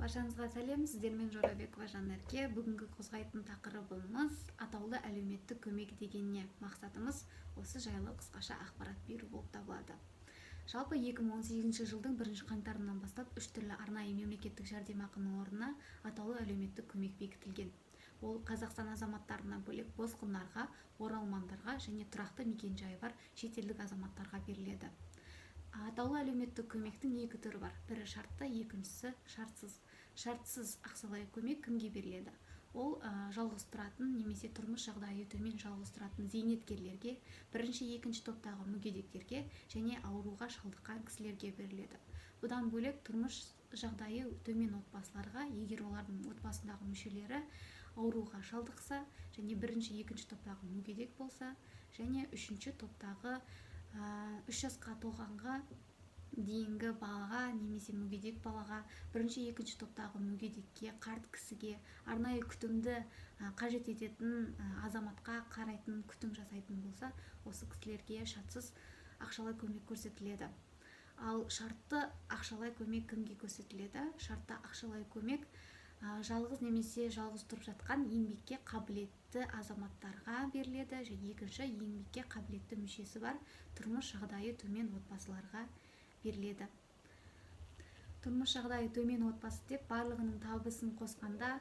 Баршаңызға сәлем! Сіздермен Жорабекова Жанерке. Бүгінгі қозғайтын тақырыбымыз: атаулы әлеуметтік көмек деген не? Мақсатымыз осы жайлы қысқаша ақпарат беру болып табылады. Жалпы, 2018 жылдың бірінші қаңтарынан бастап үш түрлі арнайы мемлекеттік жәрдемақының орнына атаулы әлеуметтік көмек бекітілген. Ол Қазақстан азаматтарынан бөлек, босқындарға, оралмандарға және тұрақты мекенжайы бар шетелдік азаматтарға беріледі. Атаулы әлеуметтік көмектің екі түрі бар: бірі шартты, екіншісі шартсыз. Шартсыз ақшалай көмек кімге беріледі? Ол жалғыз тұратын немесе тұрмыс жағдайы төмен жалғыз тұратын зейнеткерлерге, бірінші, екінші топтағы мүгедектерге және ауруға шалдыққан кісілерге беріледі. Бұдан бөлек, тұрмыс жағдайы төмен отбасыларға, егер олардың отбасындағы мүшелері ауруға шалдықса және бірінші, екінші топтағы мүгедек болса және үшінші топтағы 3 жасқа толғанға дейінгі балаға немесе мүгедек балаға, бірінші, екінші топтағы мүгедекке, қарт кісіге, арнайы күтімді қажет ететін азаматқа қарайтын, күтім жасайтын болса, осы кісілерге шартсыз ақшалай көмек көрсетіледі. Ал шартты ақшалай көмек кімге көрсетіледі? Шартты ақшалай көмек жалғыз немесе жалғыз тұрып жатқан еңбекке қабілетті азаматтарға беріледі және екінші еңбекке қабілетті мүшесі бар тұрмыс жағдайы төмен отбасыларға беріледі. Тұрмыс жағдайы төмен отбасы деп барлығының табысын қосқанда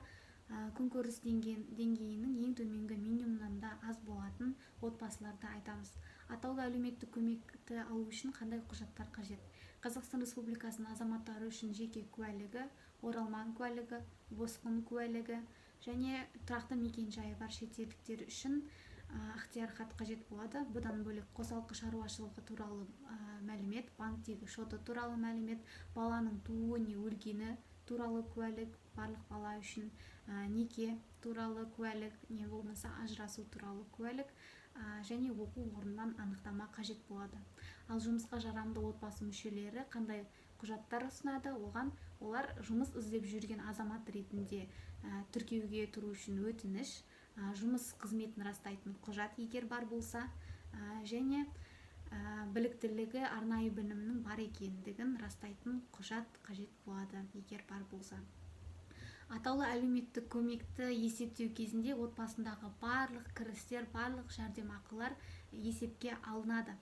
күнкөріс деңгейінің ең төменгі минимумнан да аз болатын отбасыларды айтамыз. Атаулы әлеуметтік көмекті алу үшін қандай құжаттар қажет? Қазақстан Республикасының азаматтары үшін жеке куәлігі, оралман куәлігі, босқын куәлігі және тұрақты мекен-жайы бар шетелдіктер үшін ықтияр хат қажет болады. Бұдан бөлек, қосалқы шаруашылығы туралы мәлімет, банктегі шоты туралы мәлімет, баланың тууы не өлгені туралы куәлік барлық бала үшін, неке туралы куәлік не болмаса ажырасу туралы куәлік және оқу орнынан анықтама қажет болады. Ал жұмысқа жарамды отбасы мүшелері қандай құжаттар ұсынады? Оған олар жұмыс іздеп жүрген азамат ретінде тіркеуге тұру үшін өтініш, жұмыс қызметін растайтын құжат, егер бар болса, және біліктілігі, арнайы білімінің бар екендігін растайтын құжат қажет болады, егер бар болса. Атаулы әлеуметтік көмекті есептеу кезінде отбасындағы барлық кірістер, барлық жәрдемақылар есепке алынады.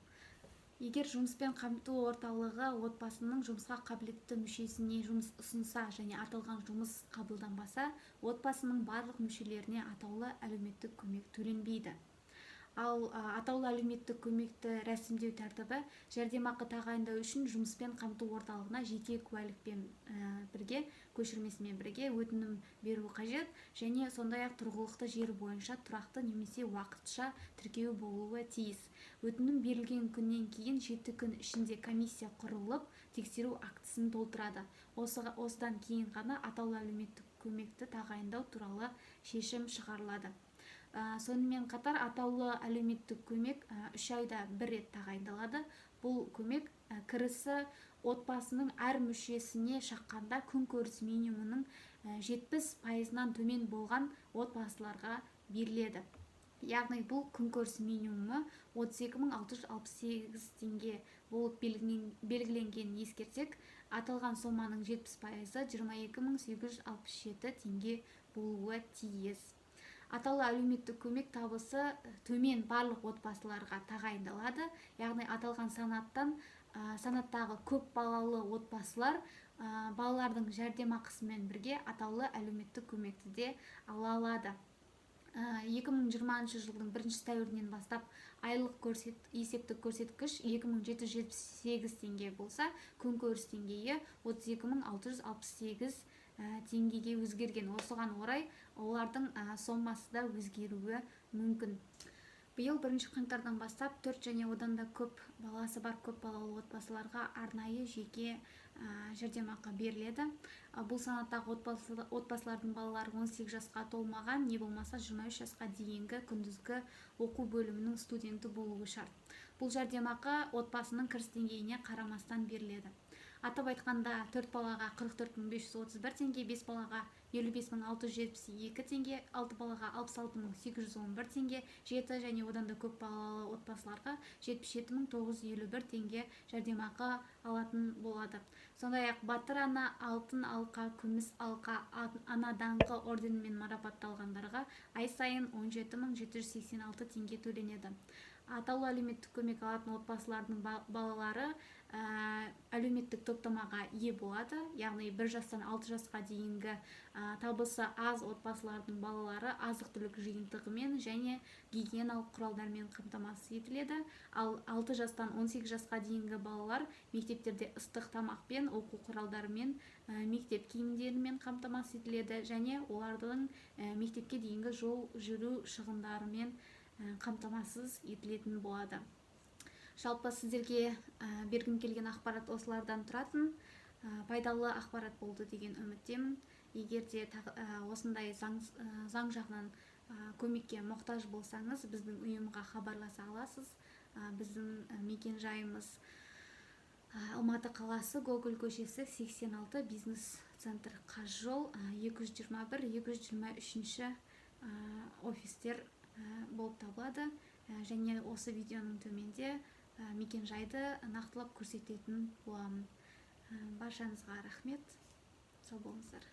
Егер жұмыспен қамту орталығы отбасының жұмысқа қабілетті мүшесіне жұмыс ұсынса және аталған жұмыс қабылданбаса, отбасының барлық мүшелеріне атаулы әлеуметтік көмек төленбейді. Ал атаулы әлеуметтік көмекті рәсімдеу тәртібі: жәрдемақы тағайындау үшін жұмыспен қамту орталығына жеке куәлікпен бірге, көшірмесімен бірге өтінім беру қажет және сондай-ақ тұрғылықты жері бойынша тұрақты немесе уақытша тіркеу болуы тиіс. Өтінім берілген күннен кейін 7 күн ішінде комиссия құрылып, тексеру актісін толтырады. Осыдан кейін ғана атаулы әлеуметтік көмекті тағайындау туралы шешім шығарылады. Сонымен қатар, атаулы әлеуметтік көмек 3 айда бір рет тағайындалады. Бұл көмек кірісі отбасының әр мүшесіне шаққанда күнкөріс минимумының 70%-ынан төмен болған отбасыларға беріледі. Яғни бұл күнкөріс минимумы 32 668 теңге болып белгіленгенін ескерсек, аталған соманың 70%-ы 22 867 теңге болуы тиіс. Атаулы әлеуметтік көмек табысы төмен барлық отбасыларға тағайындалады. Яғни аталған санаттағы көп балалы отбасылар балалардың жәрдемақысымен бірге атаулы әлеуметтік көмекті де ала алады. 2020 жылдың 1 сәуірінен бастап айлық есептік көрсеткіш 2778 теңге болса, күнкөріс деңгейі 32 668 теңгеге өзгерген. Осыған орай олардың сомасы да өзгеруі мүмкін. Биыл 1 қаңтардан бастап төрт және одан да көп баласы бар көп балалы отбасыларға арнайы жеке жәрдемақы беріледі. Бұл санаттағы отбасылардың балалары 18 жасқа толмаған не болмаса 23 жасқа дейінгі күндізгі оқу бөлімінің студенті болуы шарт. Бұл жәрдемақы отбасының кіріс деңгейіне қарамастан беріледі. Атап айтқанда, төрт балаға 44 531 теңге, бес балаға 55 672 теңге, алты балаға 66 811 теңге, жеті және одан да көп балалы отбасыларға 77 951 теңге жәрдемақы алатын болады. Сондай ақ Батыр ана, Алтын алқа, Күміс алқа, Ана даңқы орденімен марапатталғандарға ай сайын 17 786 теңге төленеді. Атаулы әлеуметтік көмек алатын отбасылардың балалары әлеуметтік топтамаға ие болады, яғни 1 жастан 6 жасқа дейінгі табысы аз отбасылардың балалары азық түлік жиынтығымен және гигиеналық құралдармен қамтамасыз етіледі. Ал 6 жастан 18 жасқа дейінгі балалар мектептерде ыстық тамақпен, оқу құралдарымен, мектеп киімдерімен қамтамасыз етіледі және олардың мектепке дейінгі жол жүру шығындарымен қамтамасыз етілетін болады. Жалпы, сіздерге бергім келген ақпарат осылардан тұратын. Пайдалы ақпарат болды деген үміттемін. Егер де осындай заң жағынан көмекке мұқтаж болсаңыз, біздің ұйымға хабарласа аласыз. Біздің мекен жайымыз: Алматы қаласы, Гоголь көшесі, 86, бизнес центр Қазжол, 221, 223 офистер болып табылады. Және осы видеоның төменде мекенжайды нақтылап көрсететін боламын. Баршаңызға рахмет, сау болыңыздар.